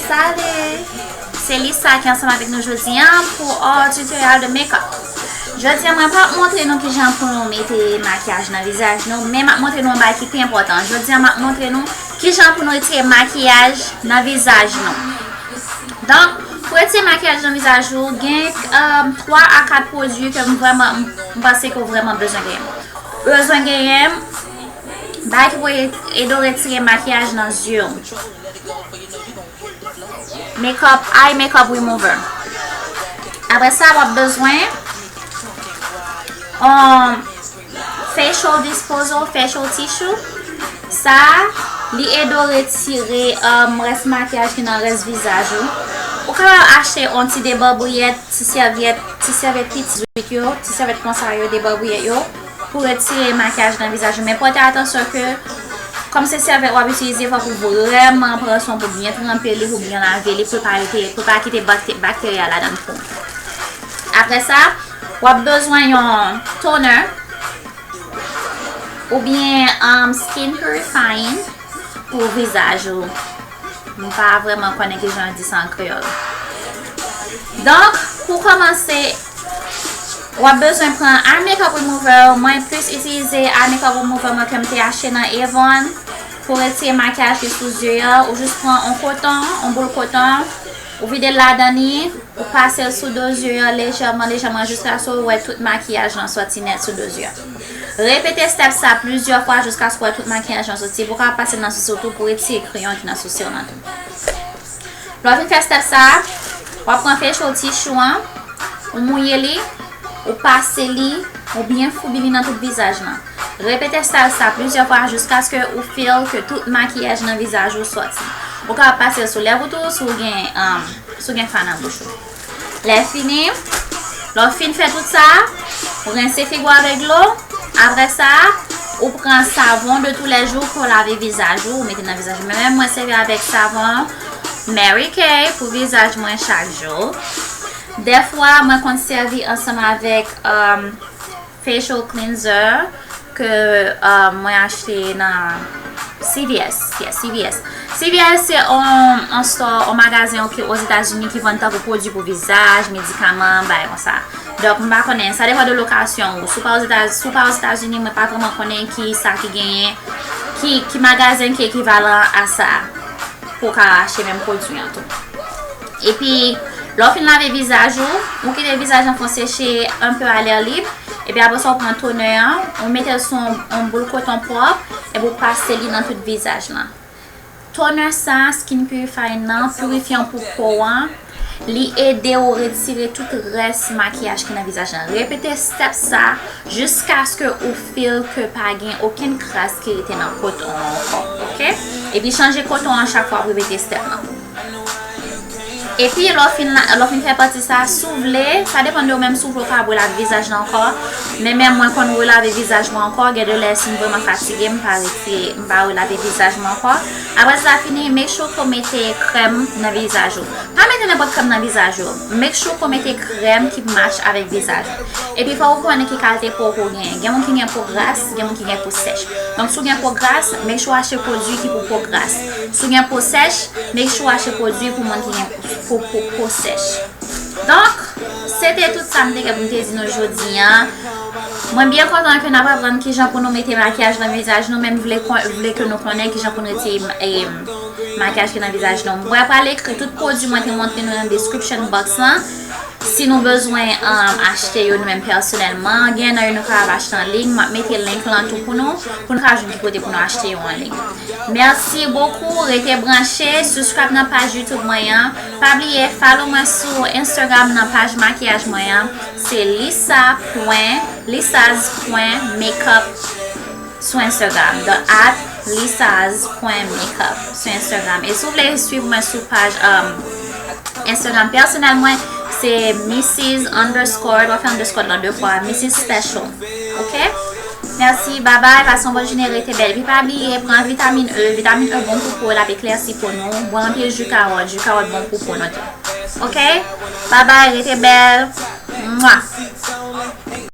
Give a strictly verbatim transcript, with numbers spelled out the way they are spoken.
Salut! Se Lisa ki ansanm avèk nou jodi a pou yon tutorial de makeup. Jodi a mwen p ap montre nou kijan pou nou mete makiyaj nan vizaj nou, men m ap montre nou yon bagay ki pi enpòtan. Jodi a m ap montre nou kijan pou nou retire makiyaj nan vizaj nou. Donk, pou retire makiyaj nan vizaj ou, gen um, twa a kat pwodui ke m vrèman, m panse ke w vrèman bezwen genyen. Bezwen genyen, bagay ki pou ede w retire makiyaj nan zye w. Makeup, eye makeup remover. Apre sa, w ap bezwen um, facial disposal, facial tissue. Sa, li ede w retire um, rès makiyaj ki nan rès vizaj ou. Ou kapab achte yon ti debabriyèt, ti sèvyèt, ti sèvyèt piti yo, ti sèvyèt konsa yo, debabriyèt yo, pou retire makiyaj nan vizaj ou. Men pote atansyon ke, kòm se sèvyèt w ap itilize, fòk ou vrèman pran swen pou byen tranpe li, pou byen lave li, pou pa rete, pou pa kite bakte- bakterya ladan pou ou. Apre sa, w ap bezwen yon toner oubyen um, skin purifying pou vizaj ou. M pa vrèman konnen kijan yo di sa an kreyòl. Donk, pou kòmanse, w ap bezwen pran eye makeup remover. Mwen plis itilize eye makeup remover mwen ke m te achte nan Avon pou retire makiyaj ki sou zye a. Ou jis pran yon koton, yon boul koton, ou vide l ladan li, ou pase l sou do zye a lejèman, lejèman, jiskaske w wè tout makiyaj lan sòti nèt sou do zye a. Repete step sa plizyè fwa jiskaske w wè tout makiyaj lan soti. Pou w kapab pase l nan sousi w tou pou retire kreyon ki nan sousi w lan tou. Lè w fin fè step sa, w ap pran facial tissue an, ou mouye li, ou pase li, ou byen foubi li nan tout vizaj lan. Repete step sa plizyè fwa jiskaske ou feel ke tout makiyaj nan vizaj ou sòti. Ou kapab pase l sou lèv ou tou si w gen, um, si w gen fa nan bouch ou. Lè fini, lè w fin fè tout sa, ou rense figi w avèk dlo. Apre sa, ou pran savon de tou lè jou pou lave vizaj ou, ou mete nan vizaj ou. Men mwen, mwen sèvi avèk savon Mary Kay pou vizaj mwen chak jou. Dèfwa, mwen konn sèvi ansanm avèk um, facial cleanser ke uh, mwen achte nan C V S. Yeah, C V S. C V S se on, on store, on magazen ki Ozetazini ki vann tankou pwodui pou vizaj, medikaman, bagay konsa. Donk, m pa konnen, sa depann de lokasyon ou. Si w pa Ozeta- si w pa Ozetazini, mwen pa vrèman konnen ki sa ki genyen, ki, ki magazen ki ekivalan a sa pou w ka achte menm pwodui an tou. Epi, lè w fin lave vizaj ou, ou kite vizaj lan fon seche un peu à l'air libre. Epi apre sa, ou pran toner an, ou mete l sou yon, yon boul koton pwòp, epi ou pase li nan tout vizaj lan. Toner sa, skin purifying nan, pirifyan pou po an, li ede w retire tout rès makiyaj ki nan vizaj lan. Repete step sa jiskaske ou feel ke pa gen okenn kras ki rete nan koton an ankò, oke? Epi chanje koton an chak fwa w ap repete step lan. Epi lè w fin la, lè w fin fè pati sa, si w vle, sa depann de ou menm, si w vle ou ka relave vizaj lan ankò. Men menm mwen konn relave vizaj mwen ankò, gen de lè si m vrèman fatige, m pa retire, m pa relave vizaj mwen ankò. Apre sa fini, make sure ke w mete krèm nan vizaj ou. Pa mete nenpòt krèm nan vizaj ou. Make sure ke w mete krèm ki match avèk vizaj ou. Epi fò w konnen ki kalite po ke w genyen. Gen moun ki gen po gras, gen moun ki gen po sèch. Donk si w gen po gras, make sure w achte pwodui ki pou po gras. Si w gen po sèch, make sure w achte pwodui pou moun ki gen po, po, po sèch. Donk, se te tout sa m te gen pou m te di nou jodi a. Mwen byen kontan ke n ap aprann kijan pou nou mete makiyaj nan vizaj nou, men m vle, kon- vle ke nou konnen kijan pou nou retire eh, makiyaj ki nan vizaj nou. Mwen pral ekri tout pwodui mwen te montre nou nan description box lan. Si nou bezwen um, achte yo nou menm pèsonèlman, gen nan yo nou kapab achte an liy. M ap mete link lan tou pou nou, pou nou ka jwenn ki kote pou nou achte yo an liy. Mèsi bokou, rete branche, subscribe nan paj YouTube mwen an. Pa bliye follow mwen sou Instagram nan paj makiyaj mwen an. Se lisa pwen lisaz pwen makeup sou Instagram. The at lisaz pwen makeup sou Instagram. E si w vle swiv mwen sou paj um, Instagram pèsonèl mwen, se Missus underscore, w ap fè underscore lan de fwa, Missus Special. Oke? Mèsi, babay, pase yon bòn jounen, rete bèl. Epi pa bliye, pran vitamin E, vitamin E bon pou po, l ap eklèsi po nou. Bwè anpil ji kawòt, ji kawòt bon pou po nou tou. Oke? Babay, rete bèl. Mwa!